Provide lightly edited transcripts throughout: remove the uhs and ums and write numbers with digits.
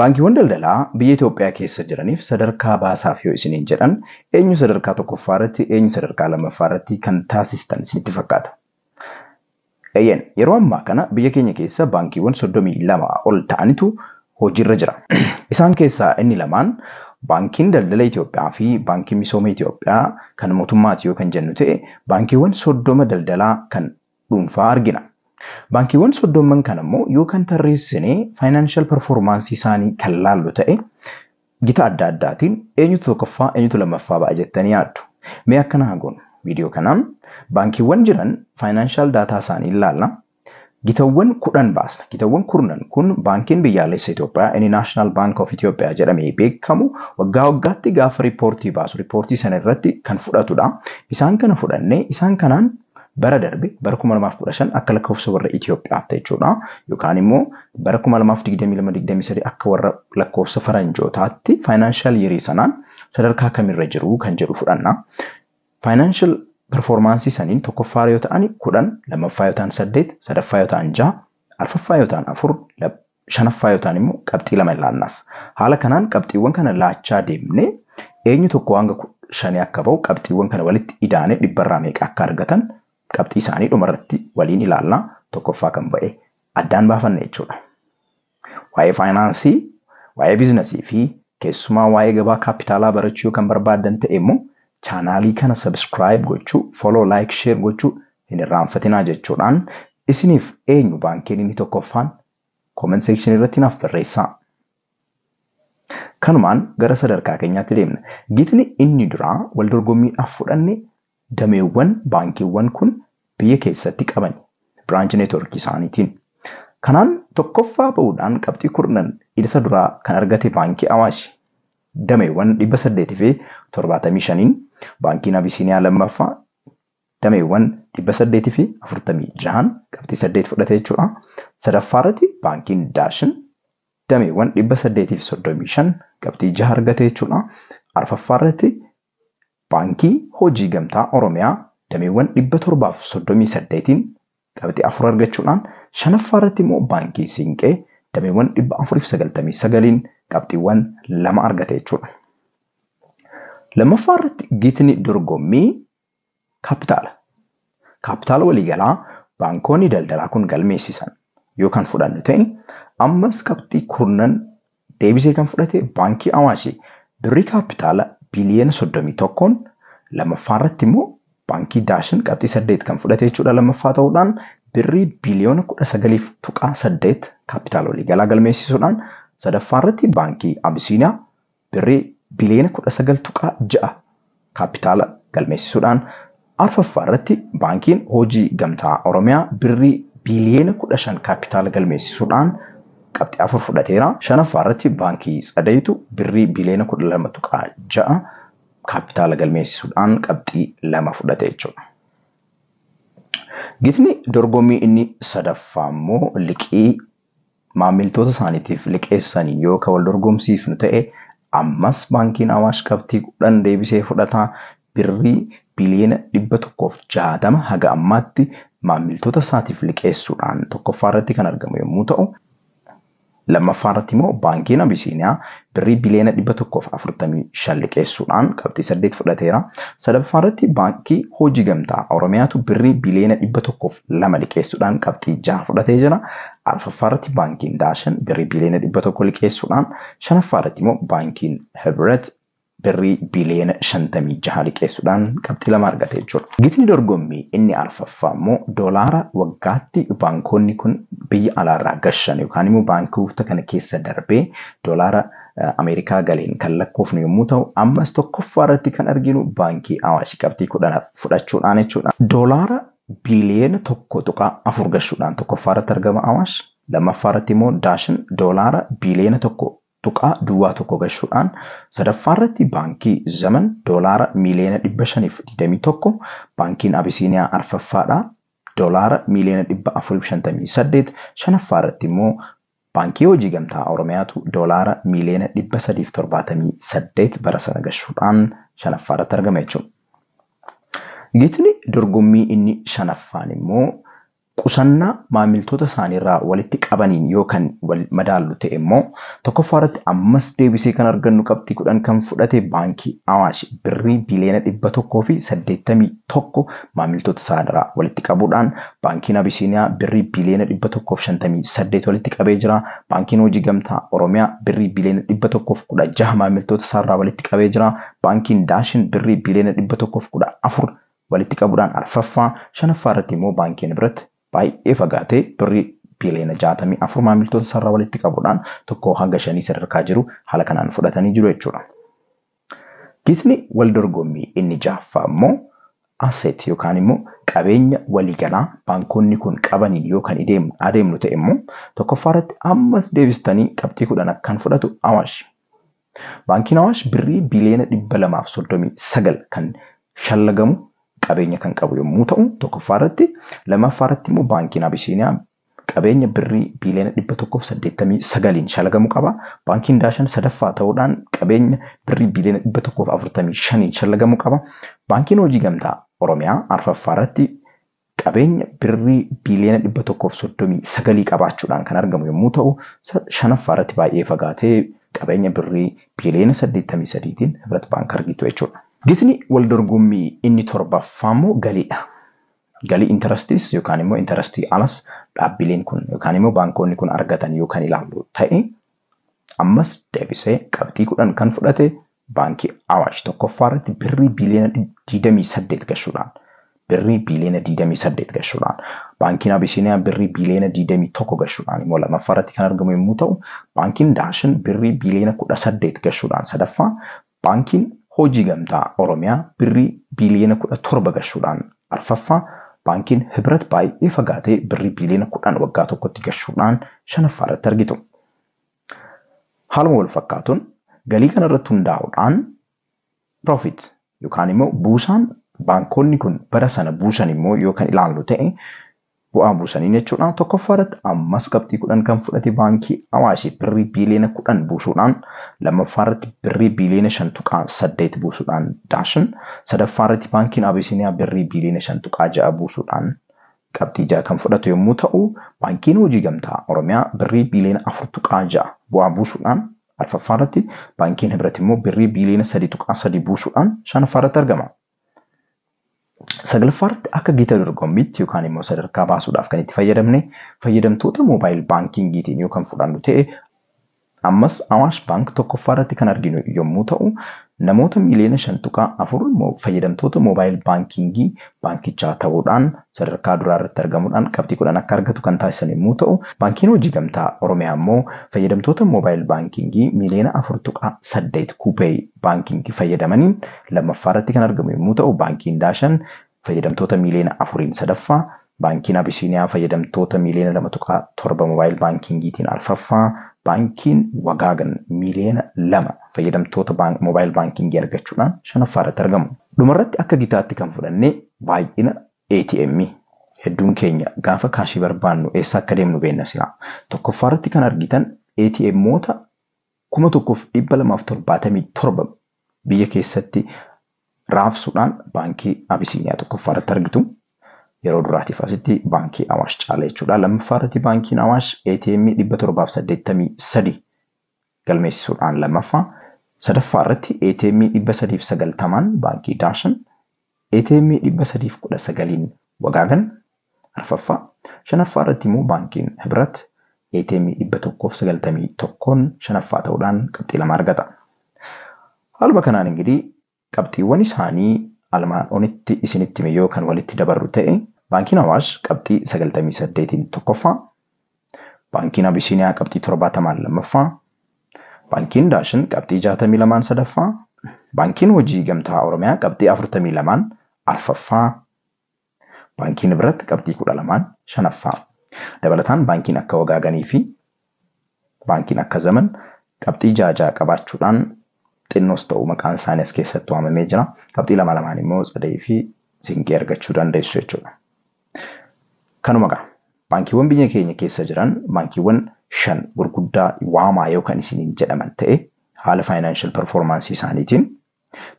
Baankiiwwan daldalaa biyya Itoophiyaa keessa jiraniif sadarkaa baasaaf yoo isiniin jedhan, eenyu sadarkaa tokkoffaa irratti, eenyu sadarkaa lammaffaa irratti kan taasistan isinitti fakkaata? Eeyyeen, yeroo ammaa kana biyya keenya keessa baankiiwwan 32 ol ta'anitu hojiirra jira. Isaan keessaa inni lamaan Baankiin Daldala Itoophiyaa fi Baankiin Misooma Itoophiyaa kan mootummaati yoo kan jennu ta'e, baankiiwwan 30 daldalaa kan dhuunfaa argina. Baankiiwwan 30n kana immoo yoo kan tarreessine, financial performance isaanii kan laallu ta'e, gita adda addaatiin eenyutu tokkoffaa, eenyutu lammaffaa ba'a jettanii yaaddu? Mee akkana haa goonu. Viidiyoo kanaan baankiiwwan jiran financial data isaanii ilaalla. Gitawwan 10 baasna. Gitawwan kurnan kun Baankiin Biyyaalessa Itoophiyaa, inni National Bank of Ethiopia jedhamee beekamu, waggaa waggaatti gaafa riippoortii baasu riippoortii sana irratti kan fudhatudha. Isaan kana fudhannee, isaan kanaan bara darbe, bara 2015 akka lakkoofsa warra Itoophiyaatti jechuudha. Yookaan immoo bara 2022-23 akka warra lakkoofsa faranjootaatti financial year sanaan sadarkaa kamirra jiru kan jedhu fudhanna. Financial performance saniin tokkoffaa yoo ta'an 10, lammaffaa yoo ta'an 8, sadaffaa yoo ta'an 6, arfaffaa yoo ta'an 4, shanaffaa yoo ta'an immoo qabxii 2 ilaannaaf. Haala kanaan qabxiiwwan kana laachaa deemnee, eenyu 1 hanga 5 akka ba'u, qabxiiwwan kana walitti idaanee dhibbarraa meeqa akka argatan qabxii isaanii dhumarratti waliin ilaallaa, tokkoffaa kan ba'e addaan baafanna jechuudha. Waa'ee faayinaansii, waa'ee biizinasii fi keessumaa waa'ee gabaa kaapitaalaa barachuu kan barbaaddan ta'e immoo chaanaalii kana subscribe gochuu, follow, like, share gochuu hin irraanfatinaa jechuudhaan, isiniif eenyu baankiin inni tokkoffaan? Comment section irratti naaf barreessaa. Kanumaan gara sadarkaa keenyaatti deemna. Gitni inni duraa wal dorgommiidhaaf fudhanne dameewwan baankiiwwan kun biyya keessatti qaban branch network isaaniitiin. Kanaan tokkoffaa ba'uudhaan qabxii 10 isa duraa kan argate Baankii Awaash dameewwan 875n, Baankiin Abisiiniyaa lammaffaa dameewwan 846n qabxii 8 fudhate jechuudha. Sadaffaa irratti Baankiin Daashin dameewwan 835 qabxii 6 argate jechuudha. Arfaffaa irratti Baankii Hojii Gamtaa Oromiyaa dameewwan 738n qabxii 4 argachuudhaan, shanaffaa irratti immoo Baankii Siinqee dameewwan 499n qabxiiwwan 2 argate jechuudha. Lammaffaa irratti gitni dorgommii kaapitaala. Kaapitaala waliigalaa baankonni daldalaa kun galmeessisan yoo kan fudhannu ta'e, ammas qabxii 10 deebisee kan fudhate Baankii Awaashii birrii kaapitaala biliyoona 31n, lammaffaa irratti immoo Baankii Daashin qabxii 8 kan fudhate jechuudha, lammaffaa ta'uudhaan birrii biliyoona 19.8 kaapitaala waliigalaa galmeessisuudhaan, sadaffaa irratti Baankii Abisiiniyaa birrii biliyoona 19.6 kaapitaala galmeessisuudhaan, arfaffaa irratti Baankiin Hojii Gamtaa Oromiyaa birrii biliyoona 15 kaapitaala galmeessisuudhaan qabxii 4 fudhateera. Shanaffaa irratti Baankii Tsadeetu birrii biliyoona 12.6 kaapitaala galmeessisuudhaan qabxii 2 fudhate jechuudha. Gitni dorgommii inni sadaffaa immoo liqii maamiltoota isaaniitiif liqeessanii yoo kan wal dorgomsiifnu ta'e, ammas Baankiin Awaash qabxii 10 deebisee fudhataa, birrii biliyoona 160 haga ammaatti maamiltoota isaatiif liqeessuudhaan tokkoffaa irratti kan argamu yommuu ta'u, lammaffaa irratti immoo Baankiin Abisiiniyaa birrii biliyoona 145 liqeessuudhaan qabxii 8 fudhateera. Sadaffaa irratti Baankii Hojii Gamtaa Oromiyaatu birrii biliyoona 102 liqeessuudhaan qabxii 6 fudhatee jira. Arfaffaa irratti Baankiin Daashin birrii biliyoona 100 liqeessuudhaan, shanaffaa irratti immoo Baankiin Hibret birrii biliyoona 56 liqeessuudhaan qabxii 2 argate jechuudha. Gitni dorgommii inni arfaffaa immoo doolaara waggaatti baankonni kun biyya alaarraa gashan yookaan immoo baankota kana keessa darbee doolaara Ameerikaa galeen kan lakkoofnu yommuu ta'u, ammas tokkoffaa irratti kan arginu Baankii Awaash qabxii 10 fudhachuudhaan jechuudha. Doolaara biliyoona 1.4 gashuudhaan tokkoffaa irratti argama Awaash. Lammaffaa irratti immoo Daashin doolaara biliyoona 1.01 gashuudhaan, sadaffaa irratti Baankii Zaman doolaara miiliyoona 521, Baankiin Abisiiniyaa arfaffaadha doolaara miiliyoona 458, shanaffaa irratti immoo Baankii Hojii Gamtaa Oromiyaatu doolaara miiliyoona 378 bara sana gashuudhaan shanaffaa irratti argama jechuudha. Gitni dorgommii inni shanaffaan immoo Qusannaa maamiltoota isaaniirraa walitti qabaniin yoo kan wal madaallu ta'e immoo, tokkoffaa irratti ammas deebisee kan argannu qabxii 10 kan fudhate Baankii Awaash birrii biliyoona 181 maamiltoota isaaniirraa walitti qabuudhaan, Baankiin Abisiiniyaa birrii biliyoona 158 walitti qabee jira. Baankiin Hojii Gamtaa Oromiyaa birrii biliyoona 116 maamiltoota isaarraa walitti qabee jira. Baankiin Daashin birrii biliyoona 114 walitti qabuudhaan arfaffaa, shanaffaa irratti immoo Baankiin Hibrat baay'ee fagaatee birrii biliyoona 64 maamiltoota isaarraa walitti qabuudhaan 1 hanga 5 sadarkaa jiru haala kanaan fudhatanii jiru jechuudha. Gitni wal dorgommii inni ja'affaa immoo asset yookaan immoo qabeenya waliigalaa baankonni kun qabaniin yoo kan adeemnu ta'e immoo, tokkoffaa irratti ammas deebistanii qabxii 10 akkan fudhatu Awaash. Baankiin Awaash birrii biliyoona 239 kan shallagamu qabeenya kan qabu yommuu ta'u tokkoffaa irratti, lammaffaa irratti immoo Baankiin Abisiiniyaa qabeenya birrii biliyoona 189n shallagamu qaba. Baankiin Daashan sadaffaa ta'uudhaan qabeenya birrii biliyoona 145n shallagamu qaba. Baankiin Hojii Gamtaa Oromiyaa arfaffaa irratti qabeenya birrii biliyoona 139 qabaachuudhaan kan argamu yommuu ta'u, shanaffaa irratti baay'ee fagaatee qabeenya birrii biliyoona 83tiin Hibrat Baank argitu jechuudha. Gitni wal dorgommii inni torbaffaa immoo galiidha. Galii interestiis yookaan immoo interestii alas dhaabbileen kun yookaan immoo baankonni kun argatan yoo kan ilaallu ta'e, ammas deebisee qabxii 10 kan fudhate Baankii Awaash tokkoffaa irratti birrii biliyoona 28 gashuudhaan, birrii biliyoona 28 gashuudhaan, Baankiin Abisiiniyaa birrii biliyoona 21 gashuudhaan immoo lammaffaa irratti kan argamu yommuu ta'u, Baankiin Daashin birrii biliyoona 18 gashuudhaan sadaffaa, Baankiin Hojii Gamtaa Oromiyaa birrii biliyoona 17 gashuudhaan arfaffaa, Baankiin Hibrat baay'ee fagaatee birrii biliyoona 10 waggaa tokkotti gashuudhaan shanaffaa irratti argitu. Haaluma wal fakkaatuun galii kana irratti hundaa'uudhaan profit yookaan immoo buusaan baankonni kun bara sana buusan immoo yoo kan ilaallu ta'e, bu'aa buusanii jechuudha. Tokkoffaa irratti ammas qabxii 10 kan fudhate Baankii Awaashii birrii biliyoona 10 buusuudhaan, lammaffaa irratti birrii biliyoona 5.8 buusuudhaan Daashin, sadaffaa irratti Baankiin Abisiiniyaa birrii biliyoona 5.6 buusuudhaan qabxii 6 kan fudhatu yommuu ta'u, Baankiin Hojii Gamtaa Oromiyaa birrii biliyoona 4.6 bu'aa buusuudhaan arfaffaa irratti, Baankiin Hibrat immoo birrii biliyoona 3.3 buusuudhaan shanaffaa irratti argama. Saglaffaa irratti akka gita dorgommiitti yookaan immoo sadarkaa baasuudhaaf kan itti fayyadamne fayyadamtoota mobile bankingiitiin yoo kan fudhannu ta'e, ammas Awaash Baank tokkoffaa irratti kan arginu yommuu ta'u, namoota miiliyoona 5.4 fayyadamtoota mobile bankingii baankichaa ta'uudhaan sadarkaa duraa irratti argamuudhaan qabxii 10 akka argatu kan taasisan yommuu ta'u, Baankiin Hojii Gamtaa Oromiyaa immoo fayyadamtoota mobile bankingii miiliyoona 4.8 Kuupee baankingii fayyadamaniin lammaffaa irratti kan argamu yommuu ta'u, Baankiin Daashan fayyadamtoota miiliyoona 4n sadaffaa, Baankiin Abisiiniyaa fayyadamtoota miiliyoona 2.7 mobile bankingiitiin arfaffaa, Baankiin Wagaagan miiliyoona 2 fayyadamtoota mobile bankingii argachuudhaan shanaffaa irratti argamu. Dhumarratti akka gitaatti kan fudhanne baay'ina ATM. Hedduun keenya gaafa cashii barbaannu eessa akka deemnu beekna silaa. Tokkoffaa irratti kan argitan ATMoota 1277 biyya keessatti raabsuudhaan Baankii Abisiiniyaa tokkoffaa irratti argitu. Yeroo duraatiif asitti Baankii Awaash caala jechuudha. Lammaffaa irratti Baankiin Awaash ATM 783 galmeessisuudhaan lammaffaa. Sadaffaa irratti ATM 390n Baankii Daashan, ATM 319n Wagaagan arfaffaa. Shanaffaa irratti immoo Baankiin Hibrat ATM 191n shanaffaa ta'uudhaan qabxii 2 argata. Haaluma kanaan ingirii qabxiiwwan isaanii almaan olitti isinitti hime yoo kan walitti dabarru ta'e, Baankiin Awaash qabxii 98n tokkoffaa, Baankiin Abisiiniyaa qabxii 70n lammaffaa, Baankiin Daashin qabxii 62n sadaffaa, Baankiin Hojii Gamtaa Oromiyaa qabxii 42n arfaffaa, Baankiin Hibrat qabxii 12n shanaffaa. Dabalataan baankiin akka Wagaaganii fi baankiin akka Zaman qabxii 6 6 qabaachuudhaan xinnoos ta'u maqaan isaanii as keessatti waamamee jira. Qabxii 2 2n immoo Tsadee fi Siinqee argachuu dandeessu jechuudha. Kanuma egaa baankiiwwan biyya keenya keessa jiran baankiiwwan shan gurguddaa waamaa yookaan isiniin jedhaman ta'e, haala financial performanceii isaaniitiin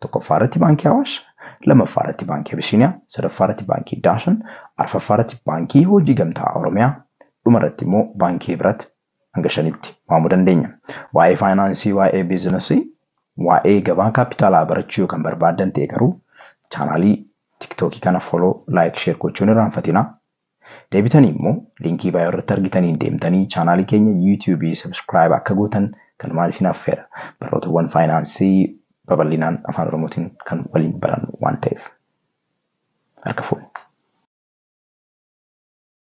tokkoffaa irratti Baankii Awaash, Lammaffaa irratti Baankii Abisiiniyaa, sadaffaa irratti Baankii Daashin, arfaffaa irratti Baankii Hojii Gamtaa Oromiyaa, dhuma irratti immoo Baankii Hibrat hanga shanitti waamuu dandeenya. Waa'ee faayinaansii, waa'ee biizinasii, waa'ee gabaa kaapitaalaa barachuu yoo kan barbaaddan ta'e garuu chaanaalii TikTokii kana follow, like, share gochuun irraanfatinaa. Deebitanii immoo liinkii baay'ee irratti argitanii deemtanii chaanaalii keenya YouTube subscribe akka gootan kan maal isin affeera. Barnootawwan faayinaansii babal'inaan afaan Oromootiin kan waliin barannu waan ta'eef. Harka fuudhe.